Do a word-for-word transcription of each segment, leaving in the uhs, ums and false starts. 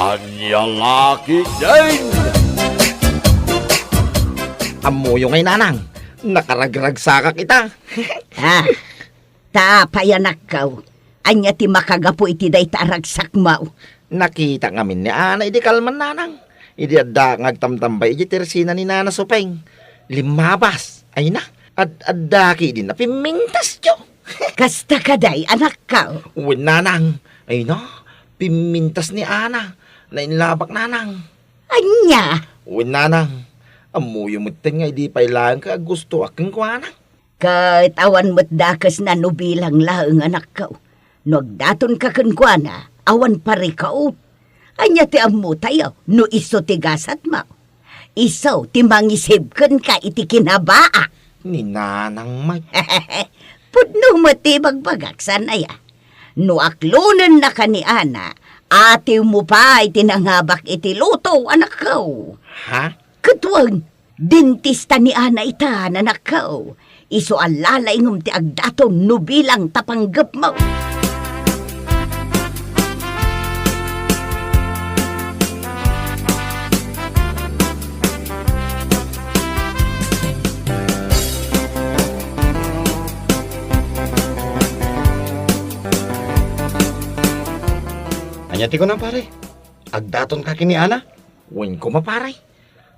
Ania la ketdin? Ammoyo ngay, nanang, nakaragragsakak ita. Ah, ta apay, anakko? Ania ti makagapu iti dayta a ragsakmo? Nakitak ngamin ni Ana idi kalman, nanang. Idi adda nga agtamtambay iti tersina ni Nana Supeng. Limmabas. Ay na, ad-, adda ketdin a pimmintasyo. Kasta kadi, anakko? Wen, nanang. Ay na, pimmintas ni Ana. Nainlabak, nanang. Ania? Wen, nanang. Ammoyo metten nga idi pay laeng ket aggustoak kenkuana. Ket awan met dakesna no bilang laeng, anakko. No agdatonka kenkuana, awan parikaw. Ania ti ammotayo no isu ti gasatmo? Isu ti mangisib kenka iti kinabaa. Ni nanang met. Pudno met ti ibagbagak, saan aya? No aklonennaka ni Ana, atiwmo pay ti nangabak iti luto, anakko. Ha? Ket wen, dentista ni Ana ita, anakko. Isu a lalaingem ti agdaton no bilang ta panggepmo. Ania ti kunam, pare? Agdatonka ken ni Ana? Wen koma, pare.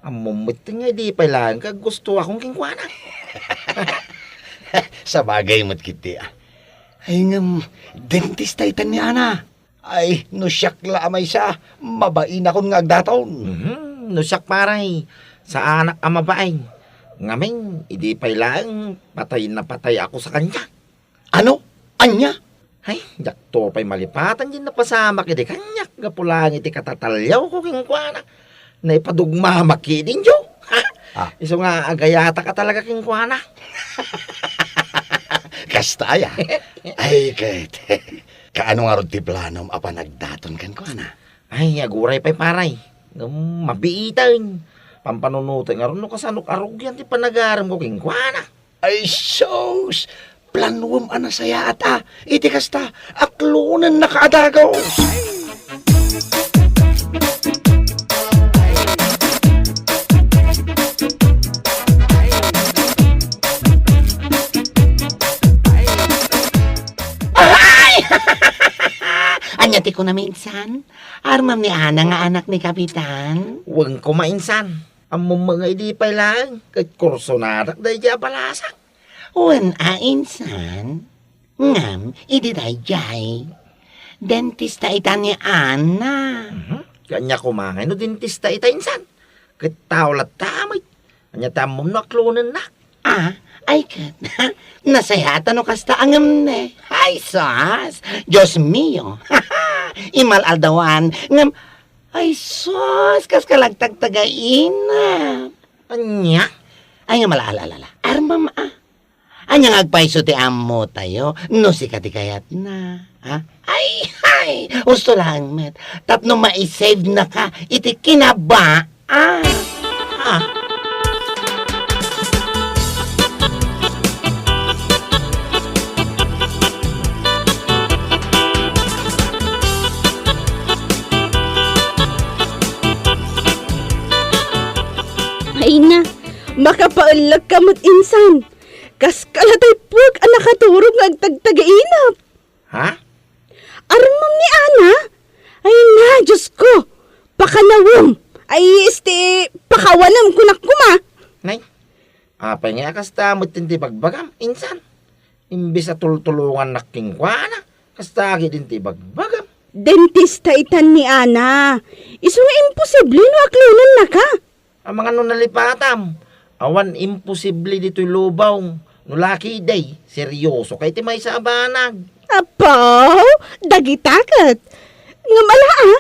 Ammom met nga idi pay laeng ket aggustoakon kenkuana. Sabagay met ketdi, a. Ay, ngem, dentista ita ni Ana. Ay, no siak la a maysa, mabainakon nga agdaton. Mhm, no siak, pare, saanak a mabain. Ngamin, idi pay laeng, patay na patayakon sa kaniak. Ano? Ania? Ay, diakto pay malipatan diay napasamak idi kaniak gapu laeng iti katataliawko kenkuana. Naipadugmamak ketdin, Joe. Ha? Ah. Isu nga agayatak a talaga kenkuana. Kasta aya? Ay, ket, kaano ngarud ti planom a panagdaton kenkuana? Ay, aguray pay, pare. Ngem mabiiten. Pampanunoten ngarud no kasanok a rugian ti panagaremko kenkuana. Ay, sus! Planuem a nasayaat, a. Iti kasta, aklonennaka a dagus. Ay! Ania ti kunam, insan? Armem ni Ana nga anak ni Kapitan? Wen koma, insan. Ammom nga idi pay laeng, ket kursonadak daydiay a balasak. Wen a, insan. Ngem, idi daydiay, dentista ita ni Ana. Mhm. Ania koma ngay no dentista ita, insan? Ket tao latta met. Ania ti ammom no aklonennak? Ah, ay ket, nasayaat no kasta a ngem ne. Ay, sus! Dios mio! Imal-aldawan, ngem, ay, sus! Kas ka la agtagtagainap. Ania? Ay, ngem, ala, ala, ala, ala. Armem, a. Ania nga agpayso ti ammotayo no sika ti kayatna, ha? Ay, ay! Husto laeng met tapno maisave-naka iti kinabaa. Ah! Ay na, makapaellek ka met, insan. Kas kala tay puek a nakaturog nga agtagtagainap. Ha? Armem ni Ana? Ay na, Dios ko! Pakanawem! Ay, este, pakawanem, kunak koma. Nay, apay nga kasta met ti ibagbagam, insan? Imbes a tultulongannak kenkuana, kasta ketdin ti ibagbagam. Dentista itan ni Ana. Isu nga imposible no aklonennaka. Amangan no nalipatam. Awan imposible ditoy lubong. No la ketdi, seriosoka iti maysa a banag. Apo, dagita ket. Ngem ala, a,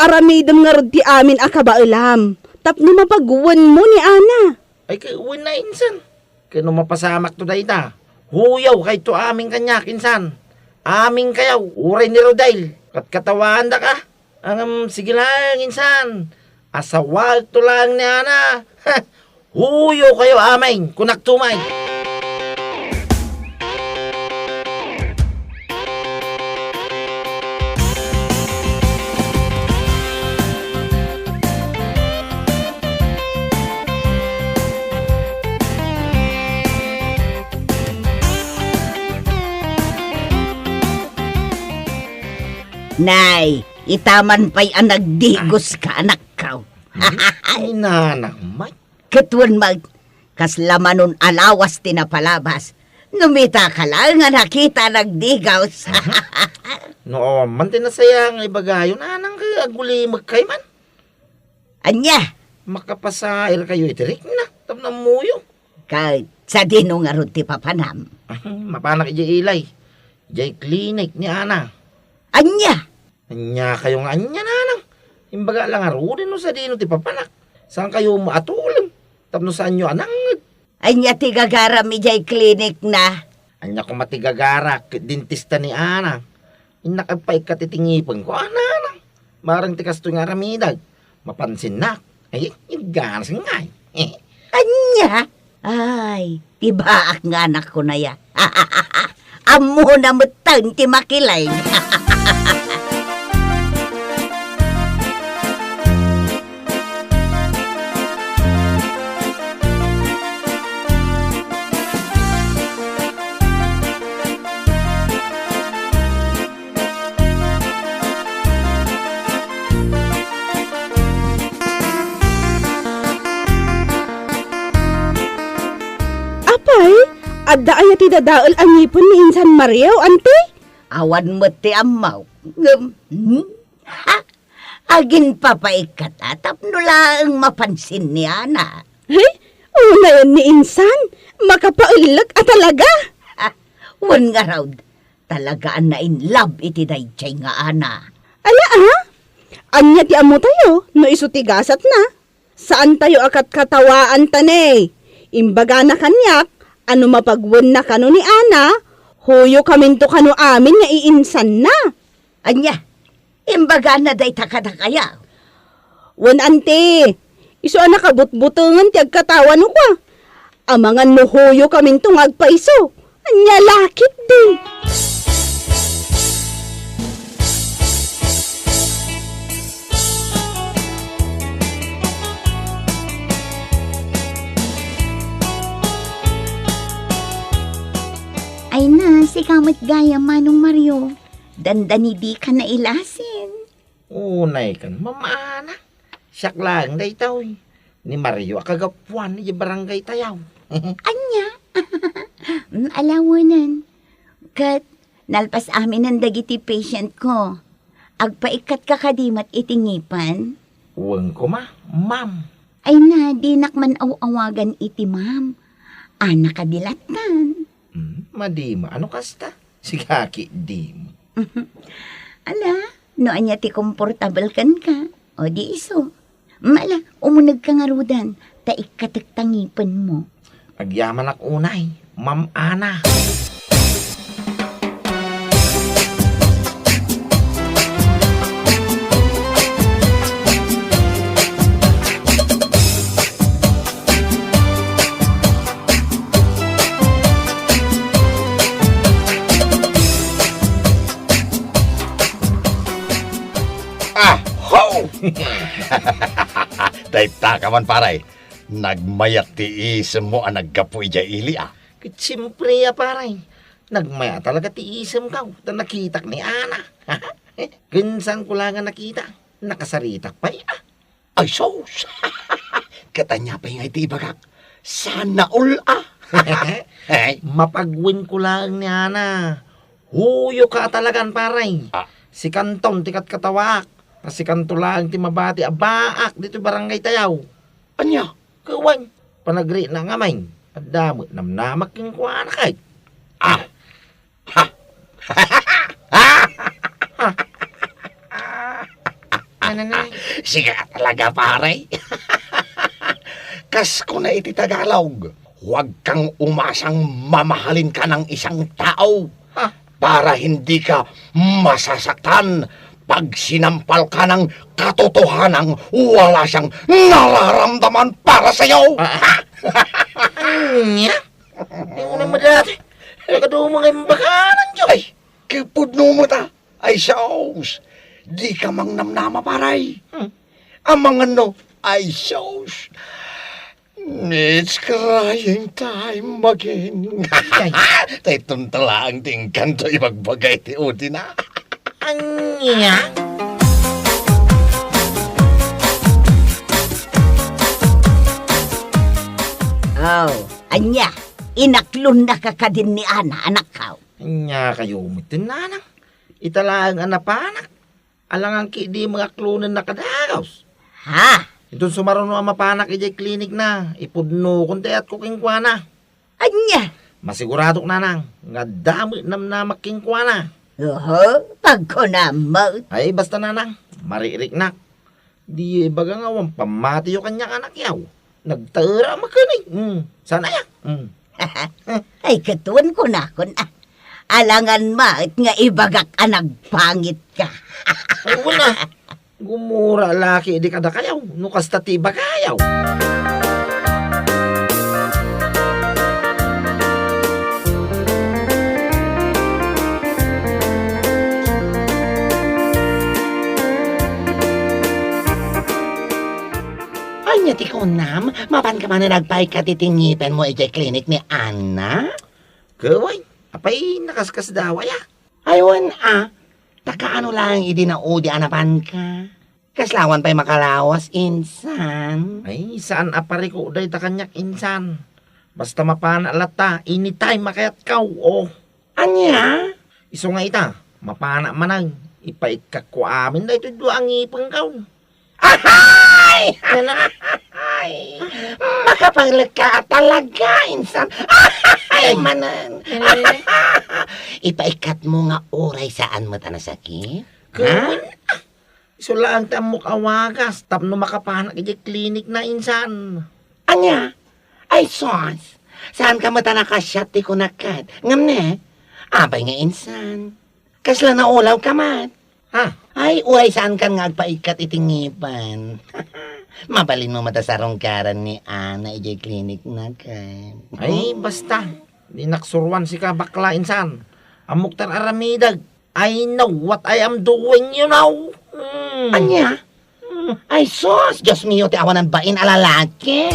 aramidem ngarud ti amin a kabaelam tapno mapagwenmo ni Ana. Ay, ket wen a, insan. Ket no mapasamakto dayta, huyaw kayto amin kaniak, insan. Amin kayo, uray ni Rodel, ket katawaandaka. Ngem, sige laeng, insan. Asawaekto laeng ni Ana. Huyaw kayo amin, kunakto met. Nay, itaman pay a nagdigos ka, anakko. Hmm? Ay, nanak, may. Ket wen met, kasla manon a lawas ti napalabas. No mitaka laeng a nakita a nagdigos. Aha. No awan man ti nasaya nga ibagayo, nanang, ket agulimek kay man. Ania? Makapasair kayo iti rikna, tapno ammoyo. Ket sadino ngarud ti papanam? Mapanak idiay ilay. Idiay klinik ni Ana. Ania? Ania kayo nga ania, nanang? Imbaga la ngaruden no sadino ti papanak. Saan kayo maatulem? Tapno saanyo a nangngeg? Ania ti gagaram idiay klinikna? Ania koma ti gagarak ket dentista ni Ana? Innak agpaikkat iti ngipenko, a, nanang. Marang ti kastoy nga aramidek. Mapansinnak. Ay, igganas ngay. Ania? Ay, ti baak nga anakko naya. Ammona metten ti makiling. Apay, adda aya ti dadael a ngipen ni Insan Mario, anti? Awan met ti ammok. Ngem, hmm? Ha? Aginpapaikkat a tapno laeng mapansin ni Ana. He? Unayen ni Insan? Makapaellek a talaga? Ah, wen ngarud, talaga a na-in love iti daydiay nga Ana. Ala, a? Ania ti ammotayo no isu ti gasatna? Saantayo a katkatawaan ta ne. Imbagana kaniak a no mapagwenna kano ni Ana, huyokaminto kano amin nga iinsanna. Ania? Imbagana dayta kadakayo? Wen, anti, isu a nakabutbutengen ti agkatawa no kua. Amangan no huyokaminto nga agpayso. Ania la ketdi? Ay na, sika met gayam, Manong Mario. Dandani dika nailasin. Unay kan, Ma'am Ana. Siak laeng daytoy. Ni Mario a kagapuan idiay barangay tayo. Ania? Mm, ala wen. Ket nalpas aminen dagiti patient ko. Agpaikkatka kadi met iti ngipen? Wen koma, ma'am. Ay na, dinak man aw-awagan iti ma'am. Ana kadi lattan. Hmm, madima. Ano kasta? Sigaki, di mo. Ala, no ania ti komportabel kenka, o di isu. Mala, umunegka ngaruden, ta ikkatek ta ngipenmo. Agyamanak unay, Ma'am Ana. Ah, ho! Dayta ka man, pare. Nagmayat ti isemmo a naggapu idiay ili, a. Ket siempre a, pare. Nagmayat talaga ti isemko ta nakitak ni Ana. Ken saanko la nga nakita, nakasaritak pay, a. Ay, sus! Ket ania pay ngay ti ibagak? Sana all, a! Ay. Mapagwenko laeng ni Ana. Huyoka a talagan, pare. Ah. Sikanton ti katkatawaak. Ta sikanto laeng ti mabati a baak ditoy barangay tayo. Ania? Ket wen, panagrikna ngamin. Adda met namnamak kenkuana kay. Ah! Ha! Nananay. Sika talaga, pare. Kas kuna iti Tagalog, huwag kang umasang mamahalin ka ng isang tao Ah. para hindi ka masasaktan pag sinampal ka ng katotohanang wala siyang nararamdaman para sa'yo. Ah. Anya? Yung unang madati. Nakadumo nga imbakanan, Diyos. Ay, kipudno mo ta. Ay, sus! Di ka mangnamnama, paray. Hmm. Amangan no, ay, sus! It's crying time again. Ay. Tay tuntalaang ti engkanto ibagbaga iti udina. Ang Iya? Oh, ania? Inaklonnaka kadin ni Ana, anakko? Ania kayo metten, nanang? Ita laeng a napanak. Alangan ketdi nga aklonenna kadagus. Ha? Inton sumaruno a mapanak idiay klinikna, ipudnokon ti ayatko kenkuana. Ania? Masiguradok, nanang, nga adda met namnamak kenkuana. Oho, pagkunam met. Ay, basta, nanang, maririknak. Diyo ibaga nga awan pammatiyo kaniak, anakko. Nagtaera manen. Hmm, saan aya? Hmm. Ay, ket wen kunakon, ah. Alangan met nga ibagak a nagpangitka. Ay, wen, ah. Gumura la ketdi kadakayo, no kasta ti ibagayo. Ania ti kunam? Mapanka manen agpaikkat iti ngipenmo idiay klinik ni Ana? Ket wen, apay nakaskasdaaw aya? Ay, wen a, ta kaano laeng idi naudi a napanka? Kasla awan pay makalawas, insan. Ay, saan a parikut dayta kaniak, insan. Basta mapanak latta, anytime a kayatko, oh. Ania? Isu nga ita, mapanak manen, ipaikkatko amin daytoy dua a ngipenko. Ahay! Anak. Ay, makapangleka talaga, insan. Ahay, manen. Eh? Ipaikkatmo nga uray saan met a nasakit? Ha? Ket wen, ah, isu laeng ti ammok a wagas tapno makapanak idiay klinikna, insan. Ania? Ay, sus! Saanka met a nakasiat ti kunak ket. Ngem ne, apay nga insan? Kasla naulawka met? Ha? Ay, uray saankan nga agpaikkat iti ngipen. Mabalinmo met a sarungkaran ni Ana idiay klinikna ket. Ay, basta. Dinak suroan sika, bakla, insan. Ammok ti ar-aramidek. I know what I am doing, you know. Hmm. Ania? Hmm. Ay, sus! Dios mio, ti awanan bain a lalaki!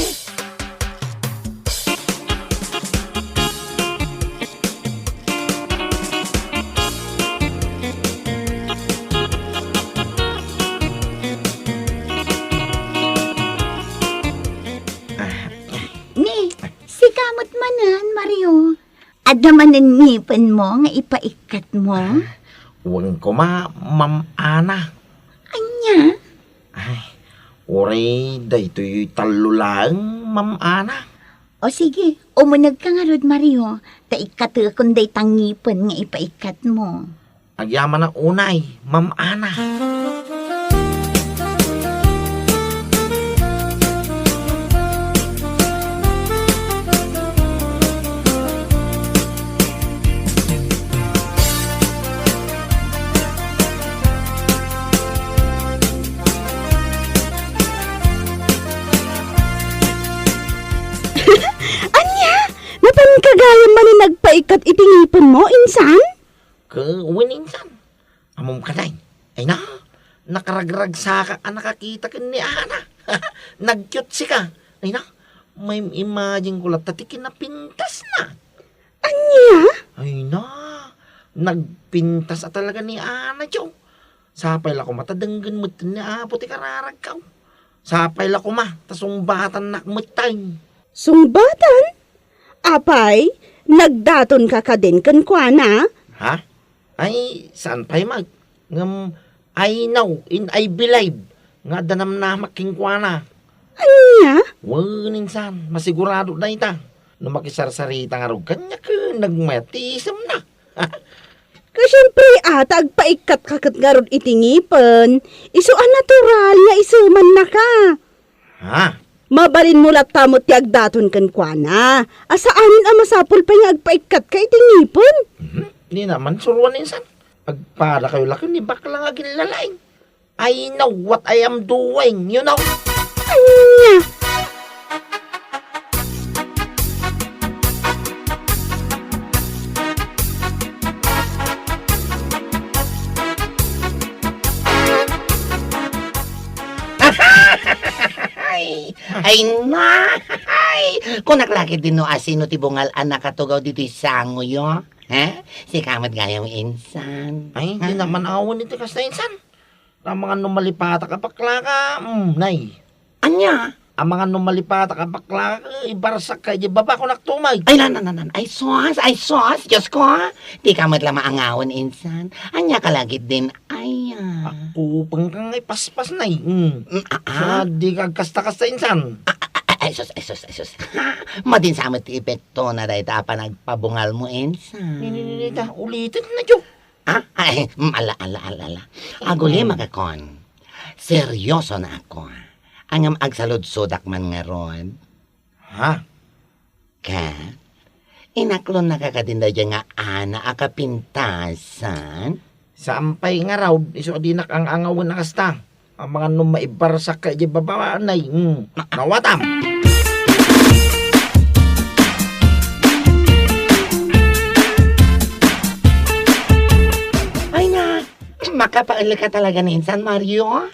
Ni, sika met manen, Mario. Adda manen ngipenmo nga ipaikkatmo? Ah, wen koma, Ma'am Ana. Ania? Ay, uray daytoy tallo laeng, Ma'am Ana. O sige, umunegka ngarud, Mario, ta ikkatekon dayta ngipen nga ipaikkatmo. Agyamanak unay, Ma'am Ana. Ania? Napanka gayam manen nagpaikkat iti ngipenmo, insan? Ket wen, insan. Ammom kadi? Ay na, nakaragragsakak a nakakita ken ni Ana. Nagcute sika. Ay na, maim-imagine ko latta ti kinapintasna. Ania? Ay na, nagpintas a talaga ni Ana, Joe. Sapay la koma ta denggen met ni Apo ti kararagko. Sapay la koma ta sungbatannak met tay. Sungbatan? Apay, nagdatonka kadin kenkuana? Ha? Ay, saan pay met. Ngem, I know and I believe nga adda namnamak kenkuana. Ania? Wen, insan, masigurado dayta. No makisarsarita ngarud kaniak, nagmayat ti isemna. Ket siempre, a, ta agpaikkatka ket ngarud iti ngipen, isu a natural nga isemannaka. Ha? Mabalinmo latta met ti agdaton kenkuana, a saanen a masapul pay nga agpaikkatka iti ngipen. Mhm. Dina man suroan, insan. Agpadakayo la ken ni bakla nga aginlalaing. I know what I am doing, you know? Ania? Ay, ay na! Ay, kunak la ketdin no asino ti bungal a nakatugaw ditoy sangoyo. Ha? Sika met gayam, insan. Ay, di Ha? naman awan iti kasta, insan. Amangan no malipatak a baklaka, mm, nay. Ania? Amangan no malipatak a baklaka, ibarsak ka iti baba, kunak tumay. Ay, nan, nan, nan, nan. Ay, sus, ay, sus, Diyos ko, ha? Di ka met la maangawan, insan. Ania ka la ketdin, ay, ah. Ako, pangkang ay paspas, nay. Mm. Mm, ah, ah. Sa di ka agkasta-kasta, insan. Ah, ah, ah, ay, sus, ay, sus, ay, sus. Ha? Madin sa met ti epektona dayta a panagpabungalmo, insan. Ni, ni, ni, ni, ta, ulitin na, Jo. Ah? Ay, mm, ala, ala, ala, ala. Aguli Mm. magakon. Seryoso na ako. Ngem agsaludsodak man ngarud. Ha? Ket, inaklonnaka kadin daydiay nga Ana a kapintasan? Saan pay ngarud, isu a dinak ang-angawen a kasta. Amangan no maibarsak ka iti baba, nay. Hmm. Nawatam. Ay na, makapaelek ka talaga ni insan, Mario?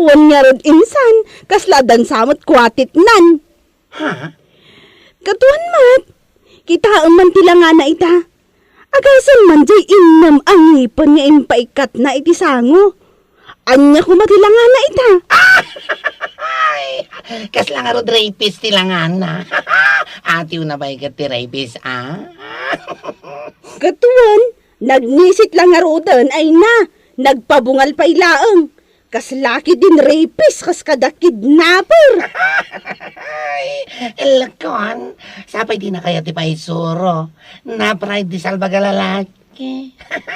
Wen ngarud, insan, kasla addan sa met kuatitnan. Ha? Katuan met, kitaem man ti langana ita. Agasem man diay innem a ngipen nga impaikkatna iti sango. Ania koma ti langana ita? Ay, kasla ngarud rapist ti langana. Atiwna pay ket ti rapist, a? Katuan, nagnisit la ngaruden, ay na, nagpabungal pay laeng. Kasla ketdin rapist, kas kada kidnapper. Ay, elkon, sapay dina kayat ti paisuro. Napride ti salbag a lalaki.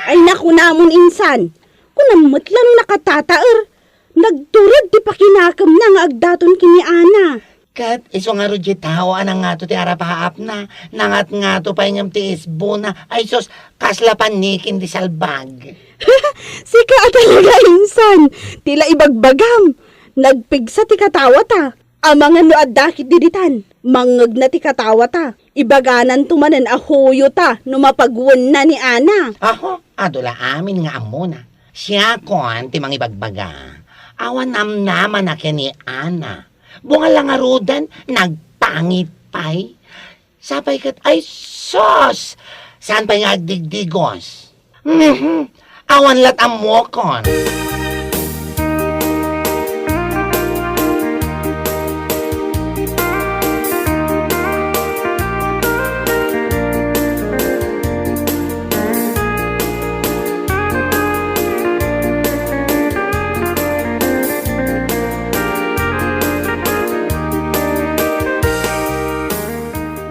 Ay, nakunamon, insan. Kunam met la no nakatataer. Nagturod ti pakinakemna nga agdaton ken ni Ana. Ket isu ngarud ti tao a nangato ti arapaapna, nangatngato pay ngem ti isbona. Ay sus, kasla pannikin ti salbag. Sika a talaga, insan. Ti la ibagbagam. Nagpigsa ti katawata. Amangan no adda ketdi ditan. Mangngegna ti katawata. Ibagananto manen a huyota no mapagwenna ni Ana. Aho, adu la amin nga ammona. Siakon ti mangibagbaga. Awan namnamana ken ni Ana. Bungal la ngaruden, nagpangit pay. Sapay ket, ay sus! Saan pay nga agdigdigos? Mhm. Awan lat ammokon.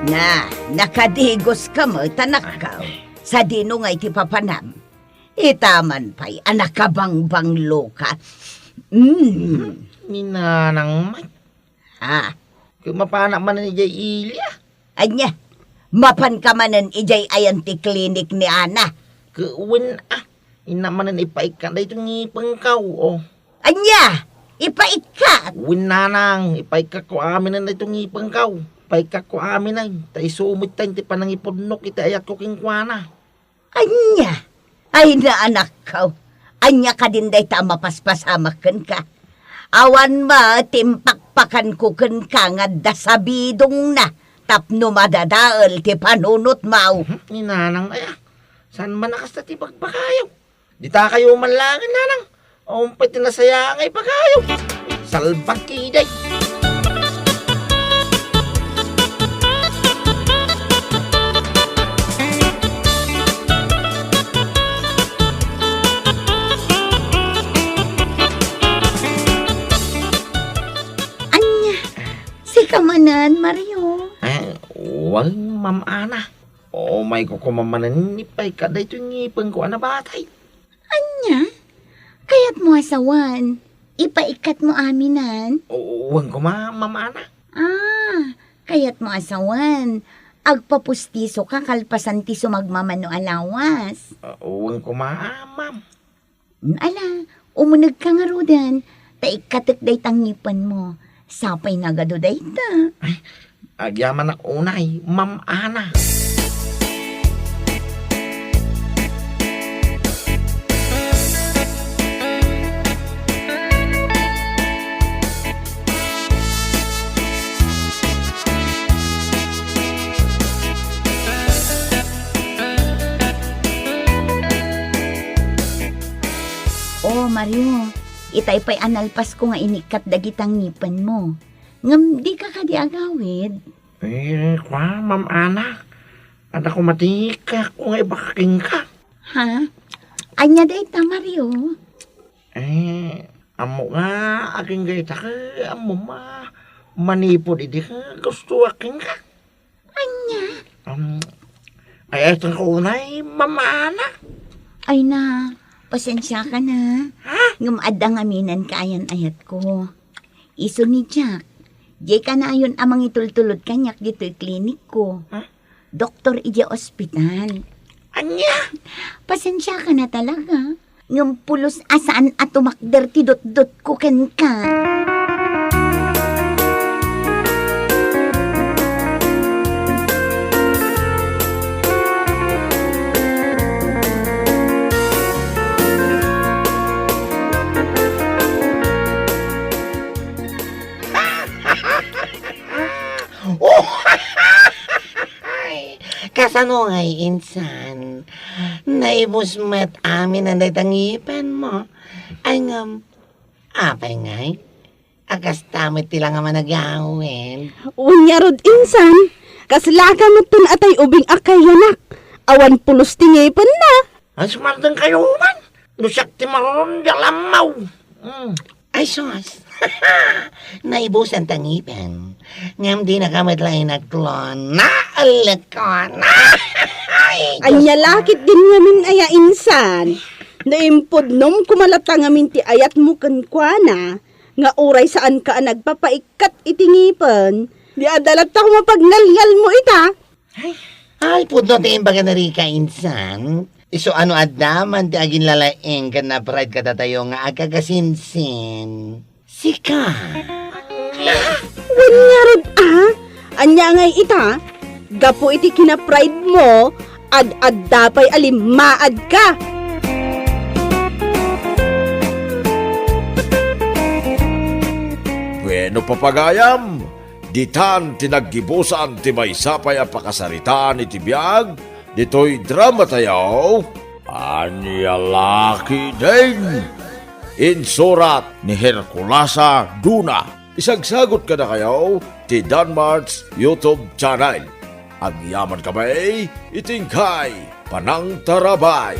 Na, nakadigoska met, anakko. Sadino ngay ti papanam? Ita man pay a nakabangbangloka. Mm. Ni Nanang met. Ah. Ket mapanak manen idiay ili, a. Ania? Mapanka manen idiay ayan ti klinik ni Ana? Ket wen, a. Innak manen ipaikkat daytoy ngipengko, o. Ania? Ipaikkat? Wen, Nanang, ipaikkatko aminen daytoy ngipengko. Ipaikkatko aminen, ta isu met ti panangipudnok iti ayatko kenkuana. Ania? Ay, na, anakko. Ania kadin dayta a mapaspasamak kenka? Awan met ti impakpakanko kenka nga adda sabidongna tapno madadael ti panunotmo. Mhm, ni Nanang, ay, a. Saan man a kasta ti bagbagayo? Ditakayo man laengen, Nanang. Awan pay ti nasayaat nga ibagayo. Salbag ketdi. Ania? Sika manen, Mario? Eh, wen, Ma'am Ana. Umayko koma manen ipaikkat daytoy ngipengko a nabatay. Ania? Kayatmo a sawen, ipaikkatmo aminen? O, wen koma, Ma'am Ana. Ah, kayatmo a sawen, agpapustisoka kalpasan ti sumagmamano a lawas? O, wen koma, Ma'am. Ala, umunegka ngaruden, ta ikkatek dayta ngipenmo. Sapay nagadu dayta. Ay, agyamanak unay, Ma'am Ana. Mario, itay pay a nalpasko nga inikkat dagita ngipenmo. Ngem dika kadi agawid? Eh, kua, Ma'am Ana. Adda koma ti kaayatko nga ibagak kenka. Ha? Ania dayta, Mario? Eh, ammo nga agingga ita ket ammom a manipud idi ket gustoak kenka. Ania? Um, ay, ay, unay, Ma'am Ana. Ay na, pasensiaka na. Ha? Ngem adda ngamin ti kaayan-ayatko. Isu ni Jack, diay kanayon a mangitultulod kaniak ditoy klinikko. Ha? Doktor idiay ospital. Ania? Pasensiaka na talaga. Ngem pulos a saan a tumakder ti dutdutko kenka. Oh! Kasano ngay, insan? Naibus met amin dayta ngipenmo. Ay ngem, apay ngay? A kasta met ti la nga managawid. Wen ngarud, insan, kaslaka metten a tay ubing a kayanak. Awan pulos ti ngipenna. Ay, sumardengkayo man. No siak ti maron, di alammaw. Mm. Ay, sus. Naibusan ta ngipen. Ngem dinaka met laeng nagklon. Naalekon. Ay, Diyos ko. Ania la ketdin ngamin aya, insan? Naimpudnom koma latta ngamin ti ayatmo kenkuana, nga uray saanka a nagpapaikkat iti ngipen, di adda latta koma pagngalngalmo ita. Ay, ay, pudno ti imbaga ni Rica, insan. Isu a no adda man ti aginlalaing ken na-pride kadatayo nga agkakasinsin. Sika. Wen ngarud a? Ania ngay ita? Gapu iti kina-pride-mo, ad-adda pay a limmaadka. Bueno, papagayam, ditan ti naggibusan ti maysa pay a pakasaritaan iti biag ditoy dramatayo, Ania la ketdin? Insurat ni Herculasa Duna. Isagsagut kadakayo ti Danmart's YouTube channel. Agyaman kami iti inkay panangtarabay.